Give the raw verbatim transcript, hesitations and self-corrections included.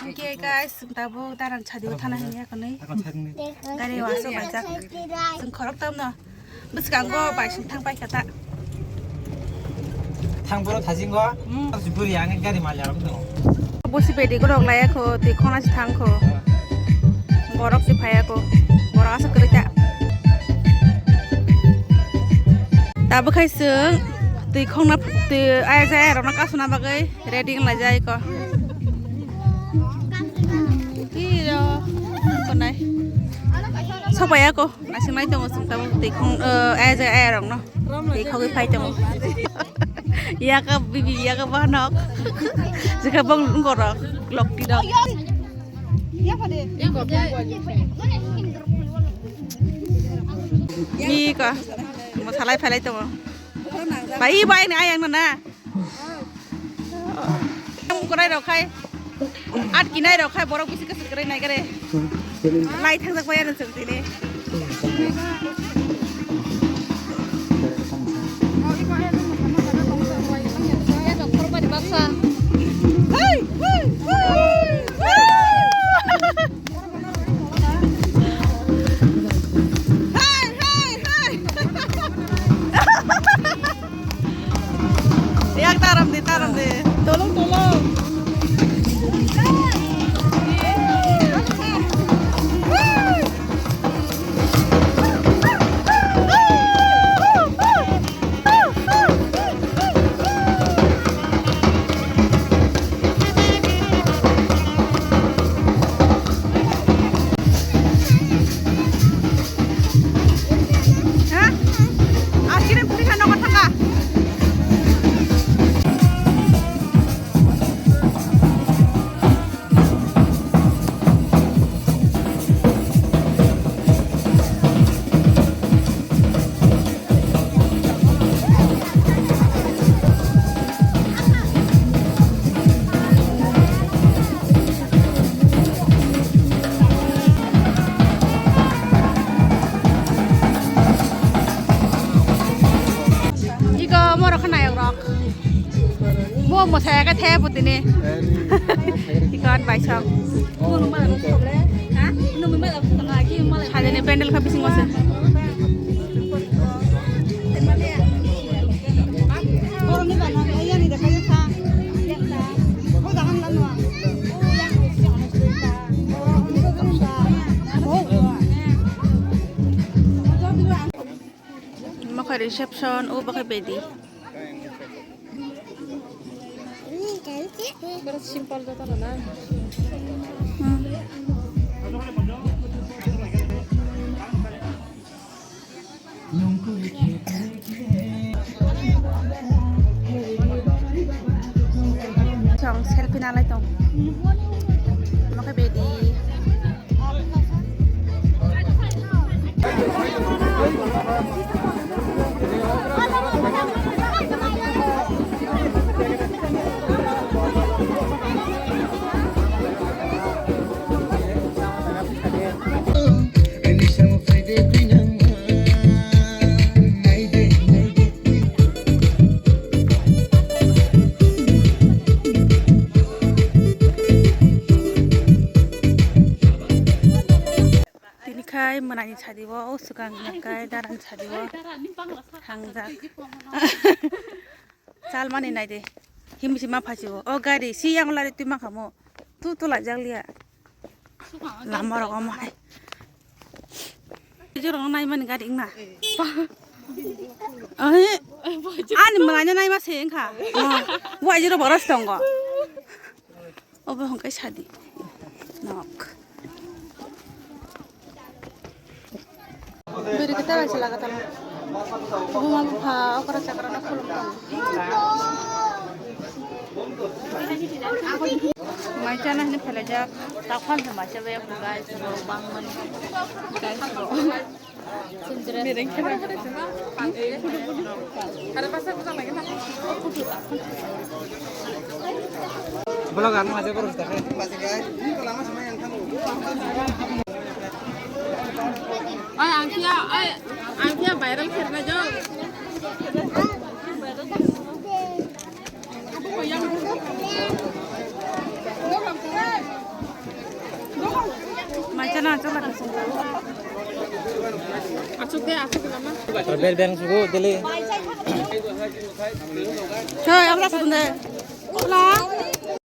Oke guys, chwng tabuk darang chadi o thana hini yakonwi. Gari o aswk laijak. Chwng khorok tamno bwskango bai sung thang paikha ta. Thang boro thajingo. Hmm. Buri ang gari mal yarok tongo. Bosi bedi gorok laya kho, twi khona si thang kho. Borok si phaya kho. Borok aswk kwrwi ta. Tabuk khai chwng twi khongna twi aya jaya rokno kasuna bagwi. Ready wng laijak eko. Iyo, konai. Sopai ako, naising nai tongo chwng tabuk twi khong, eh, aya jai aya rokno. Twi khogwi phai tongo. Yaka bibi, yaka banok. Jika bong gorok, lok tidok. Iko, mo salai phalai tongo. Bai, bai, ni ayang na. Tamo korai rok khai. At kinai rok khai borok bisi kwchwk kwrwi nai kare. Lai thangjak bai ano chwng tini. Hey, hey, hey, hey. Hey, hey, hey. Yak taram de, taram de. Tolong, tolong. Ha? Akhirnya puri sana kota ka? Iko moro khanayok rok. Bo mwsaya khe the putini. Iko an bai song. Sajani pendel kha bising wase. Omo khe reception, obo khe bedi. Boro simple joto no na. Chwng selfie nalai tong. Omo khe bedi. Tini khai mwnani sadi o, o swkang hwnka kai darani sadi o thangjak. Chalmani naide. Himsi ma phasi o. O gari si yang lari twi ma khamo. Tu tu laijak liya. Lama rok omo hai. Jero nai mani gari wngna. Ani mwnai no nai ma se wngkha. Bo ai jero boros tongo. Obo hwnkhai sadi. Nok. Biri kita bai sila kata. Obo ma bupha okra chakra na khulum tong. Mai chana hini phelajak. Takhon se mai chabai guys, bang man. Guys. Vlog ang maje boros ta khe. Ay, ang kia, ay, ang kia viral kherna jo. Aku yang. Achuk de, achuk de lama. Bel bel sugu dili. Hey, abra sudun de. Hola.